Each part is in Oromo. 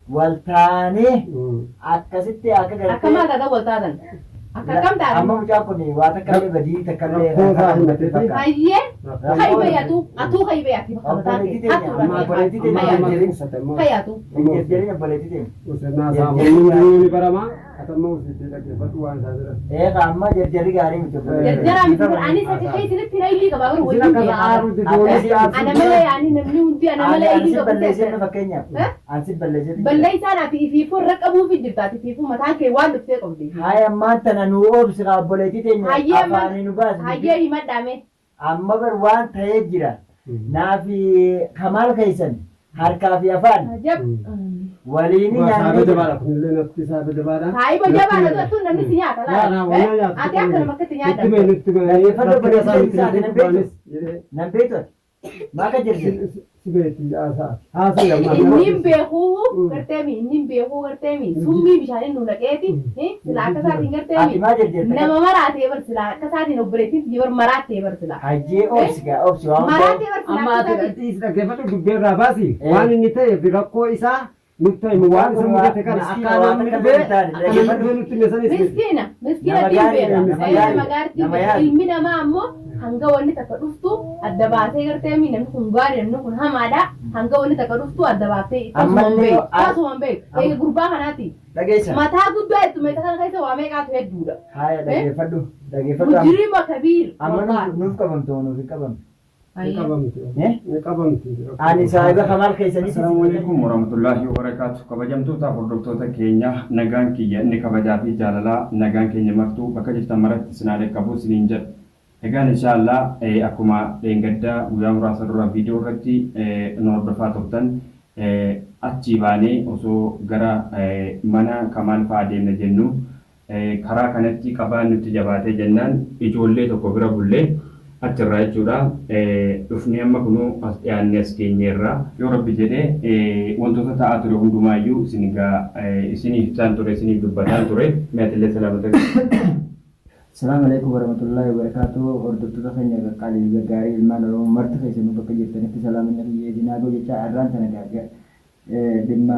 Wal taanee akkasitti akka Akka gartee maal taatan wal taatan? Akka akkam taatan? Amma mucaan kun waa takka illee badii takka illee Rakkoo isaa kan himatee fakkaata. Hayyee Rakkoo kai bay atuu atuu kai bay ati bakka mataa Obboleettii kee teenya hattuudha amma kee obboleettii teenya Hayya. hin jedhin. Kai atuu. Hin jedhin obboleettii teenya. Usannaa isaa hundinuu ni barama. Atamma usiitti dhaggeeffadhu waan isaa jedhan. Eegaa amma jarjarri gaarii miti obboleettii. Jarjaraa miti kun anis akka kee isinitti hin aylii qabaa garuu Isin wajjin akka beekaa. aaru Akkasii didoo Ana malee yaani namni hundi ana malee Ani aylii si qabu balleessee seessa. fakkeenyaaf. Eh? Ani si balleessee. Balleessaan ati ifiifuu irra qabuufi jirta ati ifiifuu mataan kee waan dhuftee qabdi. Haaya ammaan tana nu obsi kaa obboleettii teenya Hayyee amma afaanii nu baasi. hayyee himadhaame. Amma bar waan ta'ee jira. Naafi Kamaal keessan harkaa fi afaan Ajab. waliin Saahiba nyaannee jabaadha kunillee nafti saahiba jabaadha. Saahiba jabaadha tun namni si nyaata Yaa laala. naa waan nyaatu. Ati akka nama akkatti Nutti mee nyaata. nutti mee Dhaggeeffadhu rakkina isaa obboleettii nutti isaati mee nan beektu. dubbaanis jedhee Nan beektu ati. Maa akka jirti? si beekti haasaa. Haasaa yammaa. Inni hin beekuu garteemi inni hin beekuu garteemi summii bishaaniin nu naqeeti sila akka isaatiin Ati garteemi maa jirti? nama maraatee bar sila akka isaatiin obboleettiin tiyya bar maraattee bar sila Hajjee obsi gaa obsi waan hundaa. maraatee bar sila Amma akka ati isaatiin dhiisi dhaggeeffadhu dubbii irraa baasi. Eh. Waan inni ta'e fi rakkoo isaa nutti himu waan isa mudate kana Miskiina akka waan namni takka dhufee illee hin taane. akka namni dhufee nutti hime sanis miti. miskiina miskiina Nama tiin gaariidha, beeka nama nama gaariidha, gaariitiin nama beeka yaadu. ilmi namaa ammoo hanga wanni takka dhuftu adda baasee garteemi namni kun gaarii namni kun hamaadha hanga wanni takka dhuftu adda baaftee tasuma hin Ammallee beeku tasuma hin beeku eega gurbaa kanaati Dhageessa. mataa guddaa ittuma isa kana keessa waa meeqaatu hedduudha. Haaya dhaggeeffadhu. Dhaggeeffadhu amma. Mujrima kabiir. Amma wallahi. nuuf nuuf qabamtu moo nuuf hin qabamtu? Ni qabamti. Eh? Ni qabamti. Ani saahiba Kamaal keessanitti. Assalaamu alaikum warahmatullaahi wabarakaatu. Kabajamtoota hordoftoota keenya nagaan kiyya inni kabajaa fi jaalalaa nagaan keenya martuu bakka jirtan maratti isin haa dhaqqabu isiniin jedha. Egaan inshaallah akkuma dheengaddaa guyyaa muraasa dura viidiyoo irratti nu hordofaa turtan achii baanee osoo gara mana Kamaal fa'aa deemna jennu karaa kanatti qabaan nutti jabaatee jennaan ijoollee tokko bira bullee achirraa jechuudha dhufnee amma kunuu as dhiyaannee as geenyeerra. Yoo Rabbi jedhe wantoota ta'aa ture hundumaayyuu isin egaa isiniif ibsaan ture isiniif dubbataan ture mee atillee salaamata Assalaamu alaikum warahmatullahi wabarakatuh. Hordoftoota keenya qaqqaalii fi gaggaarii ilmaan Oromoo marti keessanuu bakka jirtanitti salaamanni kiyya isin haa ga'u jecha har'aan tana gaagga dhimma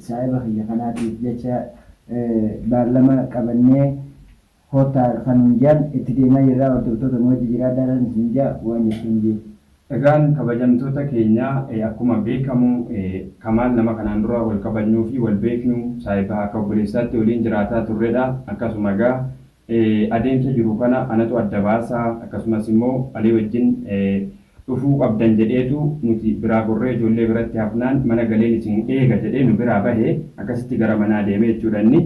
saahiba kiyya kanaatiif jecha baallama qabannee koottaa kan nuun jedhan itti deemaa jirra. Hordoftoota nu wajji jiraadhaa isin jaa waan jettuun jee. Egaan kabajamtoota keenya akkuma beekamu Kamaal nama kanaan dura wal kabajnuu fi wal beeknu saahiba akka obboleessaatti waliin jiraataa turredha. Akkasuma egaa adeemsa jiru kana anatu adda baasa akkasumas immoo Alii wajjin dhufuu qabdan jedheetu nuti biraa gorree ijoollee biratti hafnaan mana galeen isin eega jedhee nu biraa bahe akkasitti gara manaa deeme jechuudha inni.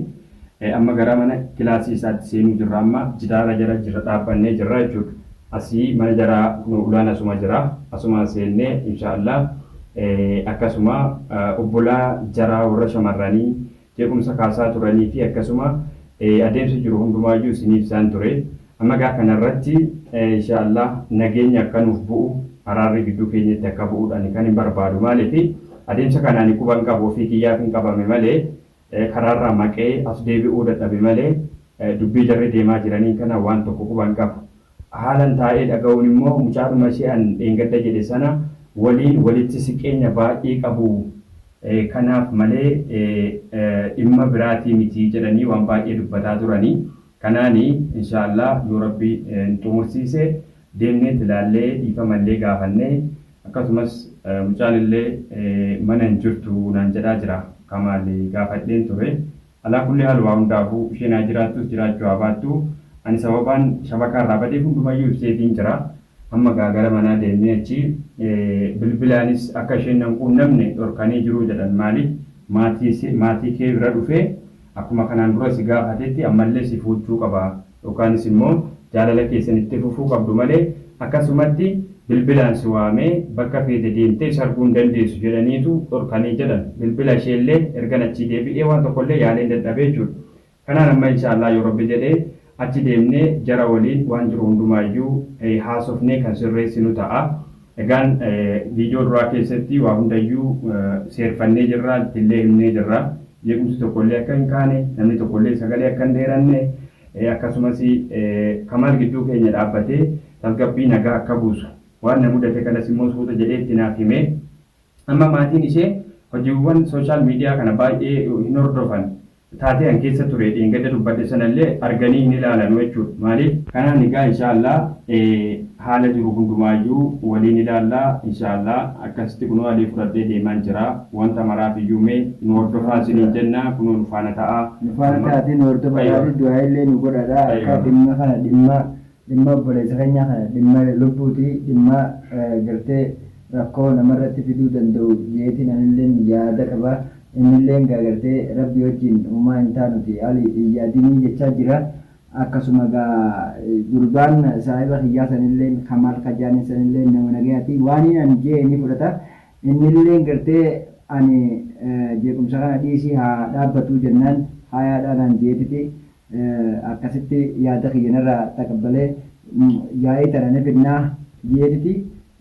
Amma gara mana kilaasii isaatti seenuu jirra amma jidaara jala jirra dhaabbannee jirra jechuudha. Asii mana jaraa kunoo ulaan asuma jira asumaan seennee inshaallah akkasuma obbolaa jaraa warra shamarranii jeequmsa kaasaa turanii fi akkasuma adeemsa jiru hundumaayyuu isinii ibsaan ture. Amma egaa kanarratti inshaallah nageenyi akka nuuf bu'u araarri gidduu keenyatti akka bu'uudha ani kanin barbaadu maaliif adeemsa kana ani quba hin qabu ofii kiyyaaf hin qabame malee karaarraa maqee as deebi'uu dadhabe malee dubbii jarri deemaa jiranii kana waan tokko quba hin qabu. Haalan taa'ee dhaga'uun immoo mucaadhuma ishee an dheengadda jedhe sana waliin walitti siqeenya baay'ee qabu kanaaf malee dhimma biraatii miti jedhanii waan baay'ee dubbataa turanii. Kanaani inshaallah yoo Rabbi nu xumursiise deemneet ilaallee dhiifama illee gaafannee akkasumas mucaan illee mana hin jirtu naan jedhaa jira Kamaal gaafadheen ture. Alaa kulli haal waa hundaafuu isheen haa jiraattus jiraachuu haa baattu ani sababaan shabakaa irraa badeef hundumayyuu ibseefiin jira. Amma gaa gara manaa deemnee achi bilbilaanis akka isheen nan quunnamne dhorkanii jiruu jedhan maaliif maatii maatii kee bira dhufee akkuma kanaan dura si gaafatetti ammallee si fuuchuu qaba yookaanis immoo jaalala keessan itti fufuu qabdu malee akkasumatti bilbilaan si waamee bakka feete deemtee isa arguu hin dandeessu jedhaniitu dhorkanii jedhan bilbila isheellee ergan achii deebi'ee waan tokkollee yaaleen dadhabee jechuudha. Kanaan amma inshaallah yoo Rabbi jedhe achi deemnee jara waliin waan jiru hundumaayyuu haasofnee kan sirreessinu ta'a. Egaan viidiyoo duraa keessatti waa hundayyuu seerfannee jirra, ittillee himnee jirra. Jeequmsi tokkollee akka hin kaane, namni tokkollee sagalee akka hin dheeranne, akkasumas Kamaal gidduu keenya dhaabbatee tasgabbii nagaa akka buusu waan na mudate kanas immoo suuta jedhee itti naaf hime. Amma maatiin ishee Hojiiwwan social media kana baay'ee hin hordofan. Taatee an keessa ture dheengadda dubbadhe sanallee arganii hin ilaalanu jechuudha. Maaliif? Kanaan egaa inshaa Allah haala jiru hundumaayyuu waliin ilaalla inshaa Allah. Akkasitti kunoo Alii fudhadhee deemaan jira. Wanta maraaf iyyuu mee nu hordofaa isiniin jenna kunoo nu faana ta'aa. Nu faana Amma ta'aatii nu hordofadhaa Aywa. fi du'aa'illee nu godhadhaa akka Aywa. dhimma kana dhimma dhimma obboleessa keenyaa kana dhimma lubbuuti dhimma gartee rakkoo namarratti fiduu danda'u jeetiin anilleen yaada qaba. Innilleen gaa gartee Rabbii wajjiin homaa hin taanuti Ali hin yaadinii jechaa jira. Akkasuma gaa gurbaan saahiba kiyyaa sanilleen Kamaal ka ja'aniin sanilleen nama nagayaati. Waaniin ani je'e ni fudhata. Innilleen gartee ani jeequmsa kana dhiisii haa dhaabbatuu jennaan hayaadhaa naan je'eetiti akkasitti yaada kiyya narraa taqabbalee yaa'ii tana ni fidnaa je'eetiti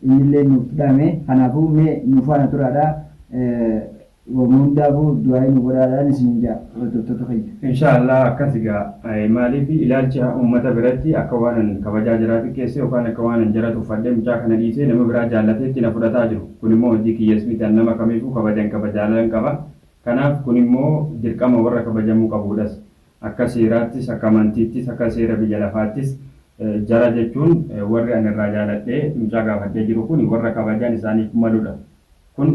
innilleen nuuf dhaame. Kanaafuu mee nu faana turaadhaa. Wama hundaafuu du'aa'ii nu godhaadhaan isiniin ja'a hordoftoota kiyya. Inshaa Allah akkasi gaa maaliif ilaalcha ummata biratti akka waanan kabajaa jaraa xiqqeessee yookaan akka waanan jara tuffadhee mucaa kana dhiisee nama biraa jaallateetti na fudhataa jiru. Kun immoo hojii kiyyas miti an nama kamiifuu kabajan qaba jaalalan qaba. Kanaaf kun immoo dirqama warra kabajamuu qabuudhas. Akka seeraattis akka amantiittis akka seera biyya lafaattis jara jechuun warri ani irraa jaaladhee mucaa gaafadhee jiru kun warra kabajaan isaaniif maludha. Kun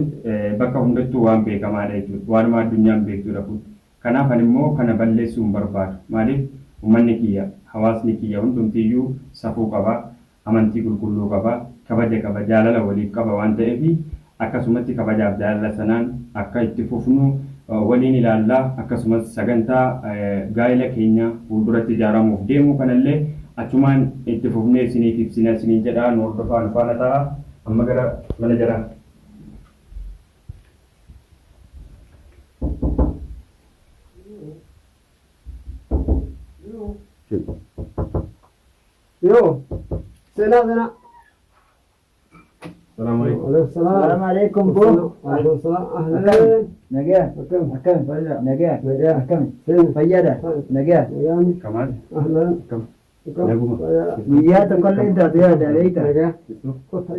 bakka hundattuu waan beekamaadha jechuudha. Waanuma addunyaan beektudha kun. Kanaaf ani immoo kana balleessuu hin barbaadu. Maaliif ummanni kiyya, hawaasni kiyya hundumtiyyuu safuu qaba, amantii qulqulluu qaba, kabaja qaba, jaalala waliif qaba waan ta'eef akkasumatti kabajaaf jaalala sanaan akka itti fufnu waliin ilaalla. Akkasumas sagantaa gaa'ela keenya fuulduratti ijaaramuuf deemu kanallee achumaan itti fufnee isiniif ibsina isiniin jedha. Nu hordofaa, nu faana ta'aa. Amma gara mana jaraa. Yoo seenaa seenaa. Salaamu alaikum. Waalaikum salaam. Salaam alaikum boo. Waalaikum salaam. Akkam? Ahleen. Nagaya? Akkam? Akkam? Fayyaa. Nagaya? Nagaya. Akkam? Seenaa. Fayyaadha? Nagaya? Nagaan. Kamaal. Ahleen. Akkam? Akkam? Naguma. Fayyaa. Guyyaa tokkollee hin taatu yaada beekta. Nagaa. Kottaa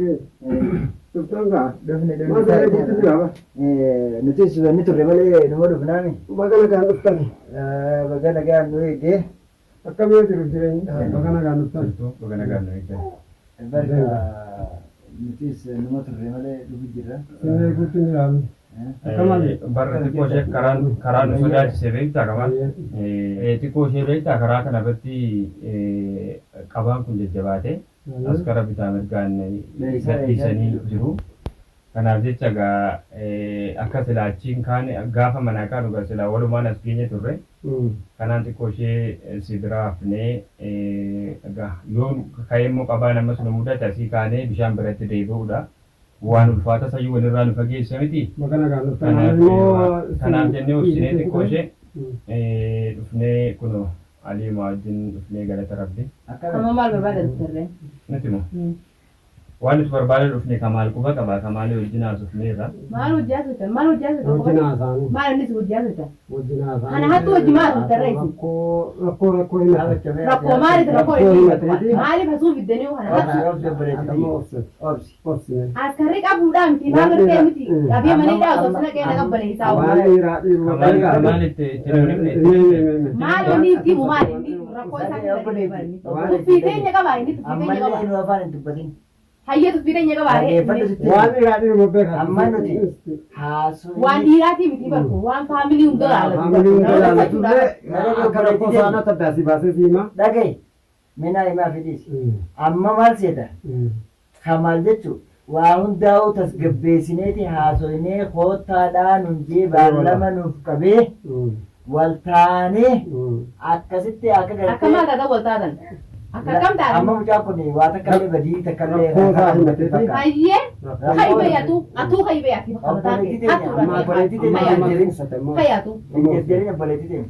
Dhuftaan gaa. Dhufne Maal dhufne. ta'ee jirtu jira ba? Nutis wanni turre malee numa dhufnaami. Baga nagaan dhuftan. Baga nagaan nu eegdee. Akkam yoo jiru jireenyi? Baga nagaan dhuftan. Baga nagaan nu eegdan. Barka nutis numa turre malee dhufu jirra. Sin eeguutti hin jiraatu. Akkam Ali? Barra xiqqoo ishee karaan karaa nu sodaachise beektaa Kamaal? Xiqqoo ishee beektaa karaa kana irratti qabaan kun jajjabaate as kara bitaa mirgaan gadhiisanii jiru. Kanaaf jecha egaa akka silaa achiin kaane gaafa manaa kaanu egaa silaa walumaan as geenye turre. Kanaan xiqqoo ishee si biraa hafnee egaa yoo ka'ee immoo qabaan ammas nu mudate asii kaanee bishaan biratti deebi'uudha. Waan ulfaata sayyuu walirraa nu fageessa miti. Baga nagaan dhuftan. Kanaaf Immoo kanaaf jennee obsinee xiqqoo ishee dhufnee kunoo Aliima wajjin dhufnee galata Rabbi. Akkami? Amma maal barbaada dhuftarree? Nuti moo? Waan nuti barbaada dhufne Kamaal quba qaba. Kamaalii wajjin haasofneerra. Maal hojii haasoftan? Maal hojii haasoftan? Wajjin haasa'anii. Maal innis hojii haasoftan? Wajjin haasa'anii. Kana hattuu wajji maal haasoftan ree isin? Rakkoo rakkoo rakkoo himate. Rakkoo maaliif rakkoo Rakkoo isin himateeti. maaliif hasuu fiddanii kana hattuu? Obsi obboleettii. Amma obsi. Obsi. Obsi. Askarri qabuudhaa miti maal gartee miti qabee malee dhaa osoo sina qeena qabbaneessaa Waan dhiiraa dhiiruma Kamaal Kamaal itti itti nuun himne. Himne. Maal wanni itti himu maal inni rakkoo isaa Obboleettii. keessa tuffii teenya qabaa inni tuffii teenya Ammallee qabaa nu afaan hin dubbatin. hayyee tuffii teenya qabaa Dhaggeeffadhu sitti. Waan dhiiraa dhiiruma beekaa. Amma nuti haasofni. waan dhiiraatii miti barku waan faamilii hunda Faamilii hunda laalatu ilaallatullee akka rakkoo isaanii adda asii baasee si hima. Dhagahi. Minaa himaa fidis. Amma maal seeta? Kamaal jechuun waa hundaa'uu tasgabbeessineeti haasoynee koottaadhaa nun jee baallama nuuf qabee wal taanee akkasitti akka Akka maal taatan wal taatan? Akka akkam taatan? Amma mucaan kun waa takka illee badii takka illee Rakkoo isaa himateeti. Hayyee kaybee atuu atuu kaybee ati bakka mataa Obboleettii kee teenya hattuudha amma obboleettii teenya Hayyaatu. hin Hayyaatu. jarjarin obboleettii teenya.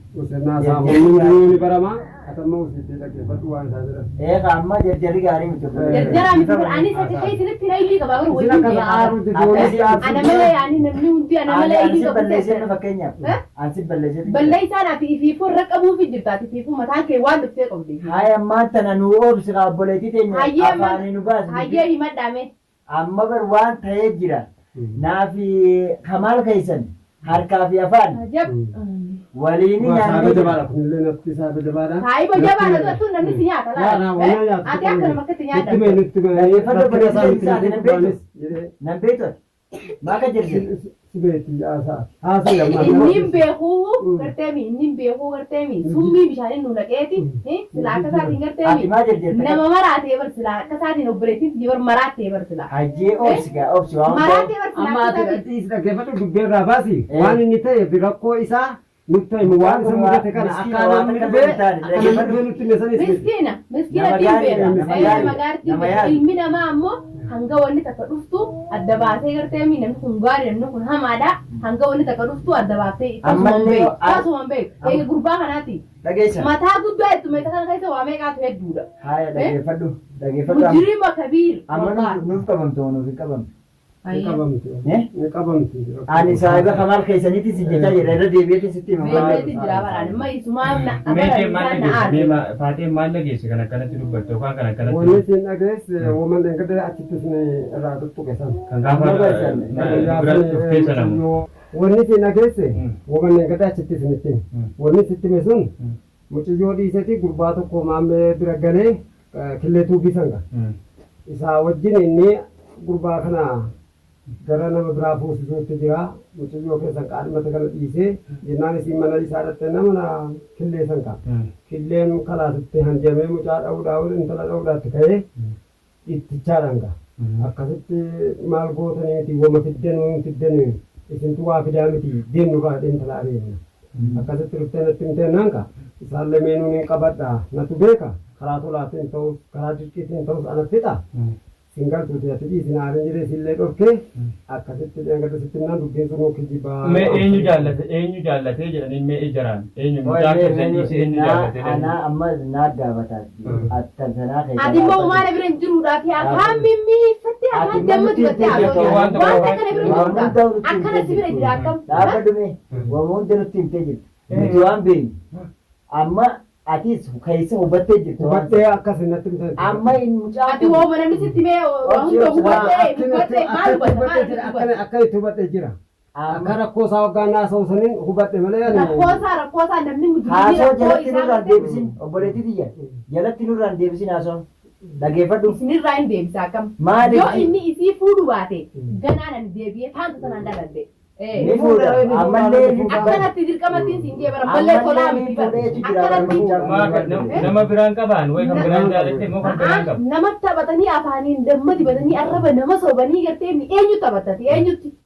Namni baramaa atamma usiitti dhaggeeffadhu waan isaa jedhan. Eegaa amma jarjarri gaarii miti obboleettii. Jarjaraa miti kun anis ati keessanitti raayilii qabaa garuu Isin wajjin akka beekaa. aaruu Akkasii didoonii Ana malee ani namni hundi ana malee Ani aylii si qabu balleessee seetan. fakkeenyaaf. Eh? Ani si balleessee. Balleessaan ati ifiifuu irra qabuufi jirta ati ifiifuu mataan kee waan dhuftee qabdi. Haaya ammaan tana nu oobsi kaa obboleettii teenya Hayyee afaanii nu baasi. Hayyee himadhaame. Amma bar waan ta'ee jira. Naafi Kamaal keessan harkaa fi afaan Ajab. waliin Saahiba nyaannee jabaadha kunillee nafti saahiba jabaadha. Saahiba jabaadha jettuun namni si nyaata Yaa laala. waan nyaatu. Ati akka nama akkatti Nutti nyaata. mee nutti mee Dhaggeeffadhu rakkina isaa obboleettii nutti isaati mee nan beektu. gurbaanis jedhee Nan beektu ati. Maa akka jirti? si beekti haasaa. Haasaa yammaa. Inni hin beekuu garteemi inni hin beekuu garteemi summii bishaaniin nu naqeeti silaa akka isaatiin Ati garteemi maa jirti? nama maraatee bar silaa akka isaatiin obboleettiin bar maraattee bar silaa. Hajjee obsi gaa obsi waan hundaa. Maraattee bar silaa Amma akka ati isaatiin. dhiisi dhaggeeffadhu dubbii irraa baasi. Eh. Waan inni ta'e fi rakkoo isaa nutti himu waan isa mudate kana Miskiina akka waan namni akka dhufee hin taane, akka namni dhufee nutti hime sanis miti. Miskiina miskiina Nama tiin gaariidha, beeka. nama Nama gaariidha, gaariitiin nama beeka. yaadu. Ilmi namaa ammoo hanga wanni takka dhuftu adda baasee garteemi namni kun gaarii namni kun hamaadha. Hanga wanni takka dhuftu adda baaftee tasuma hin Ammallee beeku. Tasuma hin beeku. Eega gurbaa kanaati. Dhageessa. Mataa guddaa itti meeshaa kana keessa waa meeqaatu hedduudha. Haaya dhaggeeffadhu dhaggeeffadhu. Mujrima kabiir. Amma nuuf qabamtu moo nuuf hin qabamtu? Ni qabamti. Eh? Ni qabamti. Ani saahiba Kamaal keessaniitis si jechaa jira irra deebi'eetis sitti hima. Beekneeti jira baraan amma isumaan na Meeshee abaran maal isaan na dhageesse? aarse. Mee Faateen maal dhageesse kan akkanatti dubbattu yookaan kan Wanni akkanatti isin dhageesse woman dheengadde achitti isin irraa tuttuqe san. kan gaafa Amma barsan. bira dhuftee sanamu. Wanni isin dhageesse Mm. woman dheengadde achitti isinitti hime. Mm. Wanni sitti hime sun Mm. mucayyoo dhiiseti gurbaa tokko maammee bira galee killee tuubii sanga. Isaa wajjin inni gurbaa kana gara nama biraa fuusisuutti jira. Mucayyoo keessan qaadhimata kana dhiisee jennaan isin mana isaa dhatte nama na killee san ka'a. Killeen kalaasitti hanjamee mucaa dha'uudhaa intala dha'uudhaatti ka'ee ittichaadhaan ga'a. Akkasitti maal gootanii miti wama fiddanuu hin fiddanuu isintu waa fidaa miti deemnurraa intala adeemna. Akkasitti dhuftee natti himteennaan ka'a. Isaan lameenuu ni qabadha natu beeka karaa tolaatiin ta'us karaa dirqiitiin ta'us ana fixa. Sin galtuuti ati dhiisi naan jedhee sillee dhorkee akkasitti dheengadda sitti himnaan dubbiin sun kijibaa. Mee eenyu jaallate eenyu jaallatee jedhanii mee ijaraan eenyu mucaa keessan dhiisee eenyu jaallatee Anaa amma naa gaafataa attan sanaa keessa. Ati immoo maala bira hin jiruudhaaf afaan mimmiifattee afaan damma dibattee haasofta. Waan Waan akkana bira hin Waan jiruudhaaf. hunda nutti Akkana si bira jira akkam. Dhaabbadhu mee waan hunda nutti himtee jirti. Nuti waan beeknu. Amma atis keessa hubattee jirti. waan Hubattee akkas natti himte. Amma inni mucaa Ati wooma namni sitti mee waa hunda hubattee hubattee maal hubatta maal hubatta. Akka itti hubadhee jira. Akka rakkoo isaa waggaan haasa'u saniin hubadhe malee ani. Rakkoosaa rakkoosaa namni mujrimni Haasoo rakkoo jalatti isaa nurraan deebisin obboleettii tiyya jalatti nurraan deebisin haasoo dhageeffadhu. isinirraa hin deebisa akkam. Maaliif? Yoo inni isii fuudhu baate ganaan ani deebi'ee faanta sanaan dhaladhe. Ni fuudha ammallee ni fuudha. Akkanatti dirqamattiin siin jee bara mallee tolaa miti bara. Akkanatti Nama biraan qabaan wayi kan biraan jaalatte immoo kan biraan qabu. nama taphatanii afaaniin damma dibatanii arraba nama soobanii gartee eenyu taphatati eenyutti.